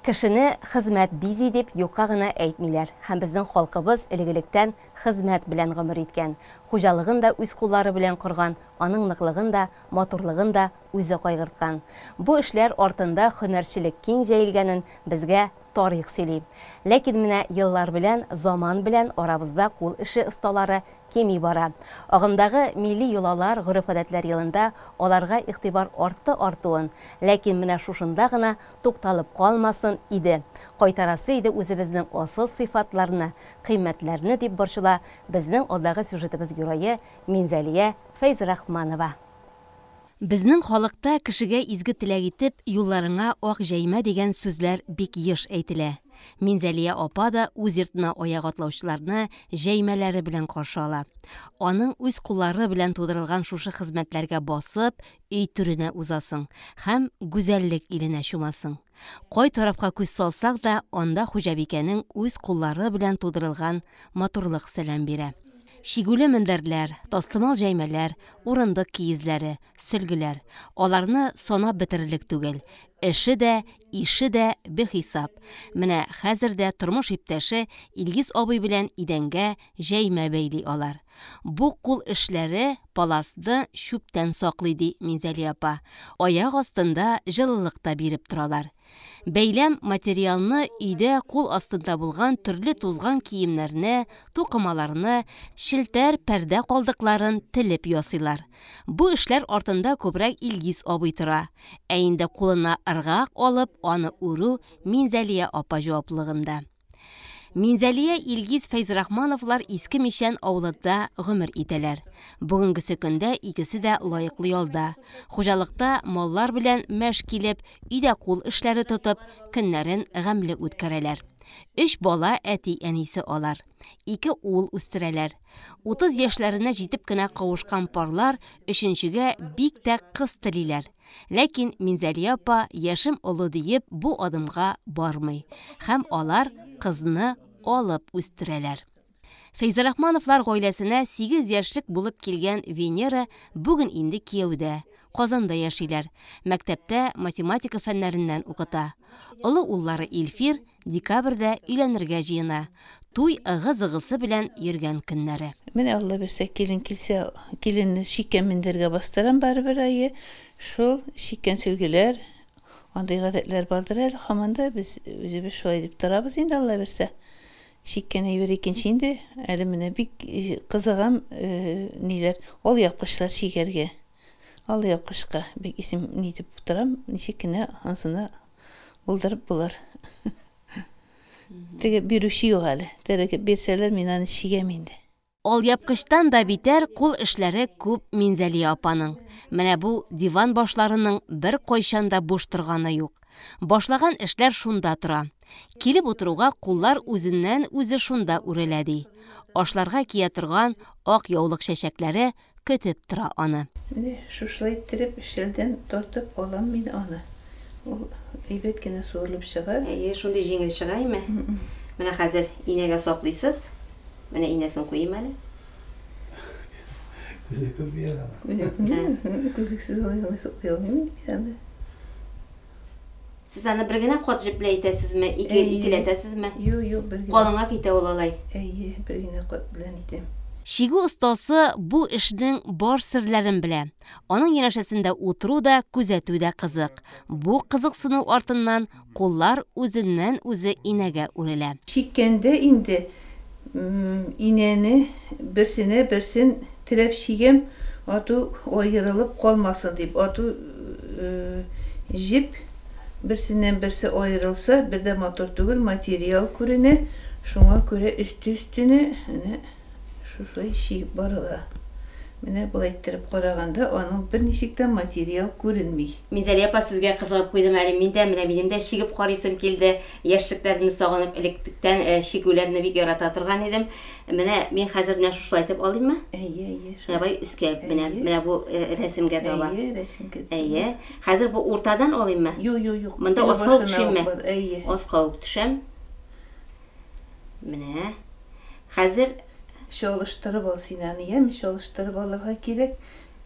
Кешене хезмәт бизи дип юкка гына әйтмиләр. Һәм безнең халкыбыз элек-электән хезмәт белән гомер иткән. Хуҗалыгын да үз куллары белән корган, аның ныклыгын да, матурлыгын да үзе кайгырткан. Бу эшләр артында һөнәрчелек киң җәелгәнен безгә тарих сөйли. Ләкин менә еллар белән, заман белән арабызда кул эше осталары кими бара. Агымдагы милли йолалар, гореф-гадәтләр елында аларга игътибар артты артуын, ләкин менә шушында гына тукталып калмасын иде. Кайтарасы иде үзебезнең асыл сыйфатларны, кыйммәтләрне, дип борчыла безнең алдагы сюжетыбыз герое Минзәлия Фәйзрахманова. Безнең халыкта кешегә изге теләк итеп, юлларыңа ак җәймә дигән сүзләр бик еш әйтелә. Минзәлия апа да үз йортына аяк атлаучыларны җәймәләре белән каршы ала. Аның үз куллары белән тудырылган шушы хезмәтләргә басып, өй түренә узасың һәм гүзәллек иленә чумасың. Кай тарафка күз салсак да, анда хуҗабикәнең үз куллары белән тудырылган матурлык сәлам бирә. Чигүле мендәрләр, тастымал җәймәләр, урындык киезләре, сөлгеләр. Аларны санап бетерерлек түгел. Эше дә, ише дә бихисап. Менә хәзер дә тормыш иптәше Илгиз абый белән идәнгә җәймә бәйли алар. Бу кул эшләре паласны чүптән саклый, ди Минзәлия апа. Аяк астында җылылык та биреп торалар. Бәйләм материалны өйдә кул астында булган төрле тузган киемнәрне, тукымаларны, челтәр, пәрдә калдыкларын телеп ясыйлар. Бу эшләр артында күбрәк Илгиз абый тора. Ә инде кулына ыргак алып, аны үрү Минзәлия апа җаваплылыгында. Минзәлия Илгиз Фәйзрахмановлар Иске Мичән авылында гомер итәләр. Бүгенгесе көндә икесе дә лаеклы ялда. Хуҗалыкта маллар белән мәш килеп, өйдә кул эшләре тотып, көннәрен гамьле үткәрәләр. Өч бала әти-әнисе алар. Ике ул үстерәләр. 30 яшьләренә җитеп кенә кавышкан парлар өченчегә бик тә кыз телиләр. Ләкин Минзәлия апа яшем олы диеп бу адымга бармый һәм алар кызны алып үстерәләр. Фәйзрахмановлар гаиләсенә 8 яшьлек булып килгән Венера бүген инде кияүдә, Казанда яшиләр, мәктәптә математика фәннәреннән укыта. Олы уллары Илфир декабрьдә өйләнергә җыена. Туй ыгы-зыгысы белән йөргән көннәре. Менә Алла бирсә, килен килсә, киленне чиккән мендәргә бастырам барыбер, әйе. Шул чиккән сөлгеләр, андый гадәтләр бардыр әле һаман да, без үзебез шулай дип торабыз инде, Алла бирсә. Чиккән әйбер икенче инде. Әле менә бик кызыгам, ниләр, алъяпкычлар чигәргә. Алъяпкычка бик исем нитеп торам, ничек кенә ансына булдырып булыр. Теге бирүче юк әле. Теге бирсәләр, мин аны чигәм инде. Алъяпкычтан да битәр кул эшләре күп Минзәлия апаның. Менә бу диван башларының беркайчан да буш торганы юк. Башлаган эшләр шунда тора. Килеп утыруга куллар үзеннән-үзе шунда үрелә, ди. Ашларга кия торган ак яулык чәчәкләре көтеп тора аны. Менә шушылай иттереп шәлдән тартып алам мин аны. Ул әйбәт кенә суырылып чыга. Әйе, шундый җиңел чыга, әйме? Менә хәзер инәгә саплыйсыз. Менә инәсен куйыйм әле. Күзе күрми әле аны. Күзе күрми. Күзлексез алай гына саплый алмыйм инде мин аны. Сез аны бер генә кат җеп белән итәсезме, ике, икеләтәсезме? Юк, юк, бер генә. Калынга китә ул алай. Әйе, бер генә кат белән итәм. Чигү остасы бу эшнең бар серләрен белә. Аның янәшәсендә утыру да, күзәтү дә кызык. Бу кызыксыну артыннан куллар үзеннән-үзе инәгә үрелә. Чиккәндә инде инәне берсенә берсен терәп чигәм, ату аерылып калмасын дип. Ату җеп берсеннән берсе аерылса, бер дә матур түгел, материал күренә. Шуңа күрә өсте-өстенә әнә шушылай чигеп барыла. Менә болай иттереп караганда, аның берничек тә материал күренми. Минзәлия апа, сезгә кызыгып куйдым әле мин дә, менә минем дә чигеп карыйсым килде. Яшьлекләремне сагынып, электән чигүләрне бик ярата торган идем. Менә мин хәзер менә шушылай итеп алыйммы? Әйе, әйе. Менә болай өскә, менә, менә бу рәсемгә таба. Әйе, рәсемгә таба. Әйе. Хәзер бу уртадан алыйммы? Юк, юк, юк. Монда аска ук төшимме? Әйе. Аска ук төшәм. Менә. Хәзер Чалыштырып ал син аны, яме, чалыштырып алырга кирәк.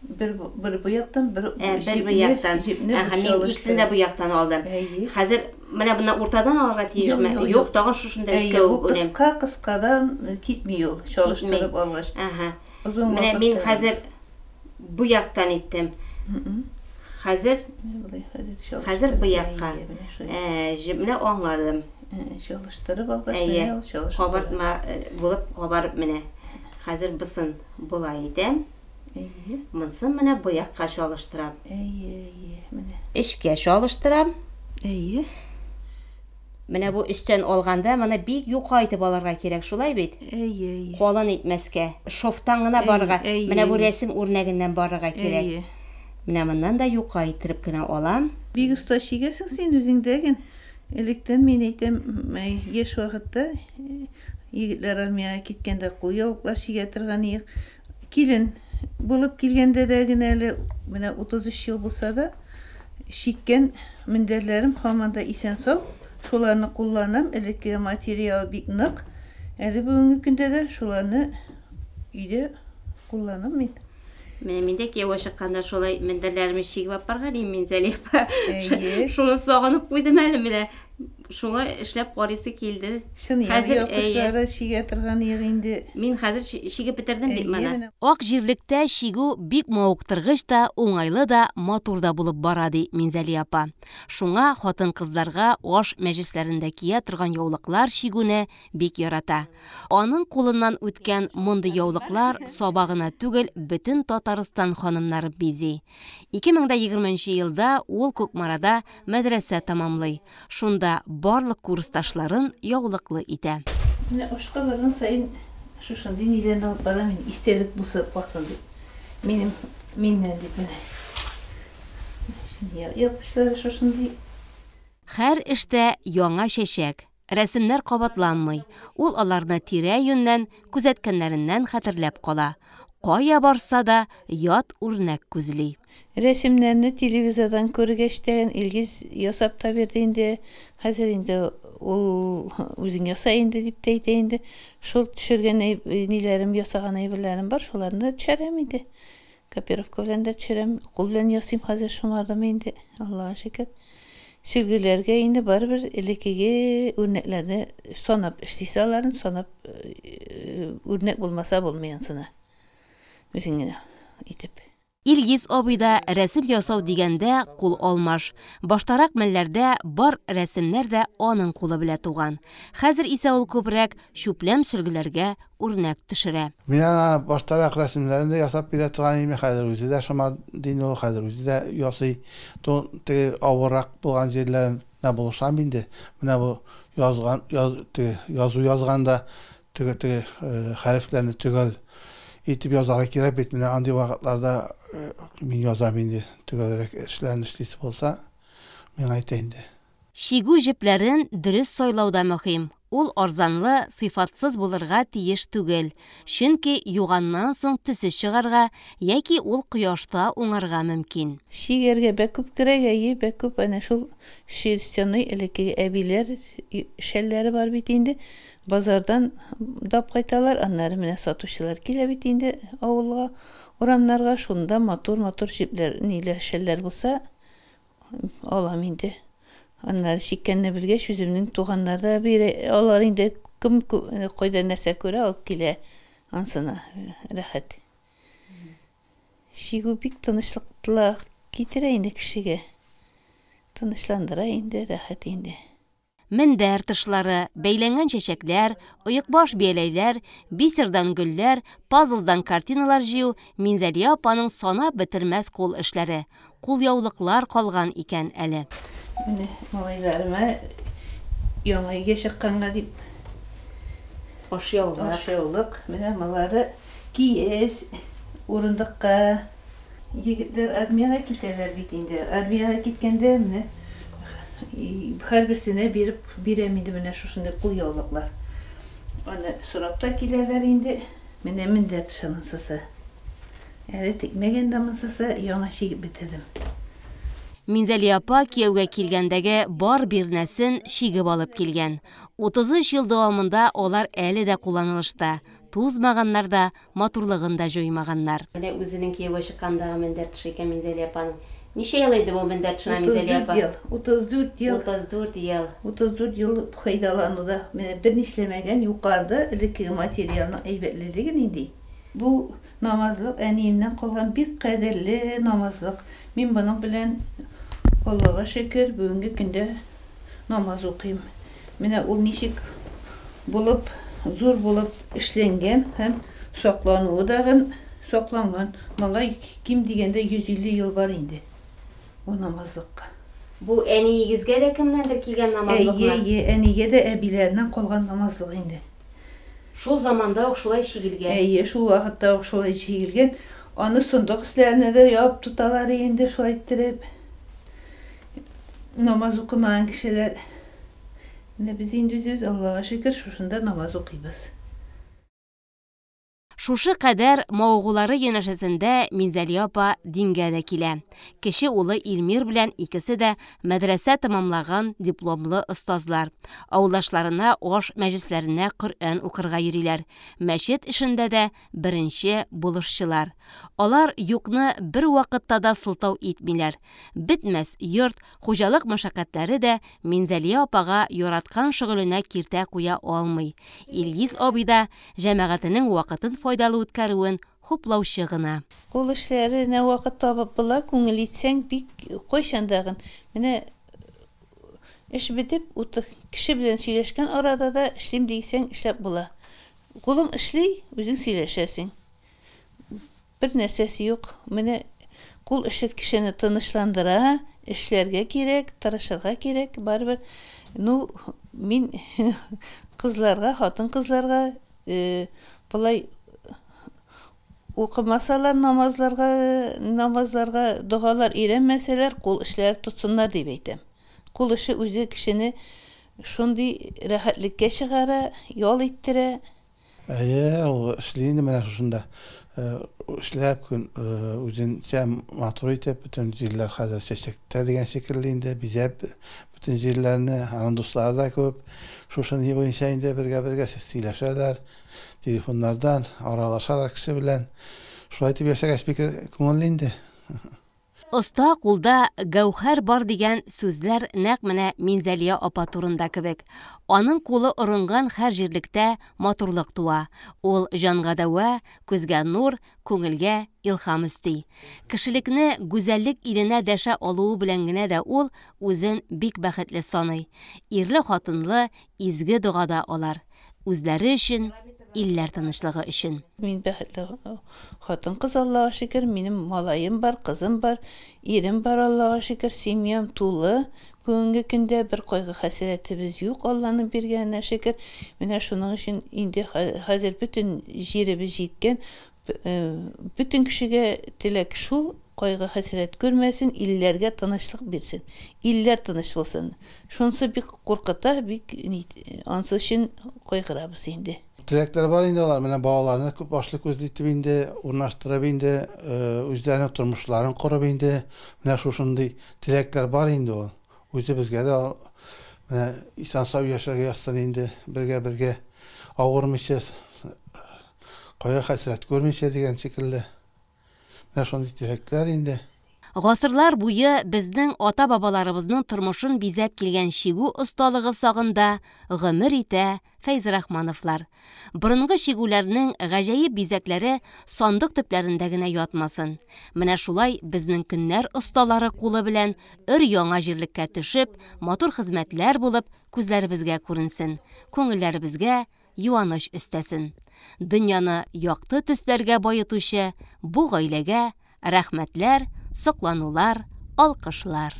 Бер бер бу яктан, бер Ә, бер бу яктан. Җепне Әһә, мин икесен дә бу яктан алдым. Әйе. Хәзер менә моннан уртадан алырга тиешме? Юк, юк, Юк, тагын шушында Әйе, өскә бу үк үрәм. кыска кыскадан китми ул, чалыштырып алгач. Әһә. Озын Менә вакыт мин та- хәзер бу яктан иттем. Хәзер Менә болай хәзер чалыштырып. хәзер бу якка. Әйе, менә шулай. Ә, җепне аңладым. Ә, Чалыштырып алгач, Әйе. менә ул чалыштырып. Кабартма булып кабарып менә. Хәзер бысын болай итәм. Әйе. Монсын менә бу якка чалыштырам. Әйе, әйе, менә. Эчкә чалыштырам. Әйе. Менә бу өстән алганда моны бик юка итеп алырга кирәк, шулай бит? Әйе, әйе. Калын итмәскә. Шовтан гына барырга. Әйе, Менә бу әйе. рәсем үрнәгеннән барырга кирәк. Әйе. Менә моннан да юка иттереп кенә алам. Бик оста чигәсең син үзең дә ген. Электән мин әйтәм, яшь вакытта егетләр армиягә киткәндә кулъяулыклар чигә торган идек. Килен булып килгәндә дә генә әле менә 33 ел булса да чиккән мендәрләрем һаман да исән-сау. Шуларны кулланам. Элеккеге материал бик нык. Әле бүгенге көндә дә шуларны өйдә кулланам мин. Менә мин дә кияүгә чыкканда шулай мендәрләремне чигеп алып барган идем Минзәлия апа. Әйе. Шуны сагынып куйдым әле менә. Шуңа эшләп карыйсы килде. Чын Хәзер, әйе. япкычлары чигә торган идек инде. Мин хәзер чигеп бетердем бит Әйе, моны. менә. Ак җирлектә чигү бик мавыктыргыч та, уңайлы да, матур да булып бара, ди Минзәлия апа. Шуңа хатын-кызларга аш мәҗлесләрендә кия торган яулыклар чигүне бик ярата. Аның кулыннан үткән мондый яулыклар Саба гына түгел, бөтен Татарстан ханымнары бизи. 2020 елда ул Кукмарада мәдрәсә тамамлый. Шунда барлык курсташларын яулыклы итә. Менә ашка барган саен шушындый ниләрне алып барам мин, истәлек булса калсын дип. Минем миннән дип менә. Япкычлары шушындый. Һәр эштә яңа чәчәк. Рәсемнәр кабатланмый. Ул аларны тирә-юньнән, күзәткәннәреннән хәтерләп кала. Кая барса да ят үрнәк күзли. Рәсемнәрне телевизордан күргәч тә Илгиз ясап та бирде инде. Хәзер инде ул үзең яса инде дип тә әйтә инде. Шул төшергән ниләрем, ясаган әйберләрем бар, шуларны да төшерәм инде. Копировка белән дә төшерәм, кул белән ясыйм хәзер шомардым инде, Аллага шөкер. Сөлгеләргә инде барыбер элеккеге үрнәкләрне санап эшлисе аларын, санап үрнәк булмаса булмый ансына. Үзең генә итеп. Илгиз абый да рәсем ясау дигәндә кул алмаш. Баштарак мәлләрдә бар рәсемнәр дә аның кулы белән туган. Хәзер исә ул күбрәк чүпләм сөлгеләргә үрнәк төшерә. Мин аңа баштарак рәсемнәрен дә ясап бирә торган идем, хәзер үзе дә шомар дин ул, хәзер үзе дә ясый. Теге авыррак булган җирләренә булышам инде. Менә бу язган, яз, теге язу язганда теге теге хәрефләрне төгәл итеп язарга кирәк бит. Менә андый вакытларда мин язам инде, төгәлрәк эшләрне эшлисе булса, миңа әйтә инде. Чигү җепләрен дөрес сайлау да мөһим. Ул арзанлы, сыйфатсыз булырга тиеш түгел. Чөнки юганнан соң төсе чыгарга яки ул кояшта уңарга мөмкин. Чигәргә бик күп кирәк, әйе, бик күп. Әнә шул шерстяной элеккеге әбиләр шәлләре бар бит инде. Базардан дап кайталар, аннары менә сатучылар килә бит инде авылга, урамнарга. Шунда матур-матур җепләр, ниләр, шәлләр булса алам инде. Аннары чиккәнне белгәч, үземнең туганнар да бирә, алар инде кем кайда нәрсә күрә алып килә. Ансына рәхәт. Чигү бик тынычлык китерә инде кешегә. Тынычландыра инде, рәхәт инде. Мендәр тышлары, бәйләнгән чәчәкләр, оекбаш бияләйләр, бисердан гөлләр, пазлдан картиналар җыю Минзәлия апаның санап бетермәс кул эшләре. Кулъяулыклар калган икән әле. Менә малайларыма яңа өйгә чыкканга дип Ашъяулык. Ашъяулык. Менә малары киез, урындыкка. Егетләр армиягә китәләр бит инде. Армиягә киткәндә менә һәрберсенә биреп бирәм инде менә шушындый кулъяулыклар. Аны сорап та киләләр инде. Менә мендәр тышы монсысы. Әле текмәгән дә монсысы, яңа чигеп бетердем. Минзәлия апа кияүгә килгәндәге бар бирнәсен чигеп алып килгән. 33 ел дәвамында алар әле дә кулланылышта, тузмаганнар да, матурлыгын да җуймаганнар. Менә үзенең кияүгә чыккандагы мендәр тышы икән Минзәлия апаның. Ничә ел инде бу мендәр тышына, Минзәлия апа? 34 ел. 34 ел. 34 ел. 34 ел файдалануда. Менә бернишләмәгән, юкарыда элеккеге материалның әйбәтлелеге нинди. Бу Намазлык әниемнән калган бик кадерле намазлык. Мин моның белән, Аллага шөкер, бүгенге көндә намаз укыйм. Менә ул ничек булып, зур булып эшләнгән һәм саклануы дагын сакланган. Моңа ким дигәндә 150 ел бар инде бу намазлыкка. Бу әниегезгә дә кемнәндер килгән намазлыкмы? Әйе, әйе, әнигә дә әбиләреннән калган намазлык инде. Шул заманда ук шулай чигелгән. Әйе, шул вакытта ук шулай чигелгән. Аны сондык өсләренә дә ябып тоталар инде шулай иттереп. Намаз укымаган кешеләр. Менә без инде үзебез, Аллага шөкер, шушында намаз укыйбыз. Шушы кадәр мавыгулары янәшәсендә Минзәлия апа дингә дә килә. Кече улы Илмир белән икесе дә мәдрәсә тәмамлаган дипломлы остазлар. Авылдашларына аш мәҗлесләренә Коръән укырга йөриләр. Мәчет эшендә дә беренче булышчылар. Алар юкны бервакытта да сылтау итмиләр. Бетмәс йорт, хуҗалык мәшәкатьләре дә Минзәлия апага яраткан шөгыленә киртә куя алмый. Илгиз абый да җәмәгатенең вакытын файдалы үткәрүен хуплаучы гына. Кул эшләренә вакыт табып була, күңел итсәң, бик кайчан дагын. Менә эш бетеп, кеше белән сөйләшкән арада да эшлим дисәң, эшләп була. Кулың эшли, үзең сөйләшәсең. Бер нәрсәсе юк. Менә кул эше кешене тынычландыра, эшләргә кирәк, тырышырга кирәк, барыбер. Ну, мин кызларга, хатын-кызларга болай укымасалар намазларга, намазларга, догалар өйрәнмәсәләр, кул эшләре тотсыннар дип әйтәм. Кул эше үзе кешене шундый рәхәтлеккә чыгара, ял иттерә. Әйе, ул эшли инде менә шушында. Эшләп, көн үзенчә матур итеп, бөтен җирләр хәзер чәчәктә дигән шикелле инде, бизәп бөтен җирләрне, аның дуслары да күп. Шушы ни буенча инде бергә-бергә сөйләшәләр, телефоннардан аралашалар кеше белән. Шулай итеп яшәгәч бик күңелле инде. Оста кулда гәүһәр бар дигән сүзләр нәкъ менә Минзәлия апа турында кебек. Аның кулы орынган һәр җирлектә матурлык туа. Ул җанга дәва, күзгә нур, күңелгә илһам өсти. Кешелекне гүзәллек иленә дәшә алуы белән генә дә ул үзен бик бәхетле саный. Ирле-хатынлы изге догада алар. Үзләре өчен, илләр тынычлыгы өчен. Мин бәхетле хатын-кыз, Аллага шөкер. Минем малаем бар, кызым бар, ирем бар, Аллага шөкер. Семьям тулы. Бүгенге көндә бер кайгы-хәсрәтебез юк, Алланың биргәненә шөкер. Менә шуның өчен инде хәзер бөтен җиребез җиткән. Бөтен кешегә теләк шул, кайгы-хәсрәт күрмәсен, илләргә тынычлык бирсен. Илләр тыныч булсын. Шунысы бик куркыта, бик ансы өчен кайгырабыз инде. Теләкләр бар инде алар, менә балаларны күп башлы күзле итеп инде, урнаштырып инде, үзләренең тормышларын корып инде, менә шушындый теләкләр бар инде ул. Үзебезгә дә менә исән-сау яшәргә язсын инде, бергә-бергә авырмыйча, Кайгы-хәсрәт күрмичә дигән шикелле. Менә шундый теләкләр инде. Гасырлар буе безнең ата-бабаларыбызның тормышын бизәп килгән чигү осталыгы сагында гомер итә Фәйзрахмановлар. Борынгы чигүләрнең гаҗәеп бизәкләре сандык төпләрендә генә ятмасын. Менә шулай безнең көннәр осталары кулы белән өр-яңа җирлеккә төшеп, матур хезмәтләр булып күзләребезгә күренсен, күңелләребезгә юаныч өстәсен. Дөньяны якты төсләргә баетучы бу гаиләгә рәхмәтләр, сокланулар, алкышлар.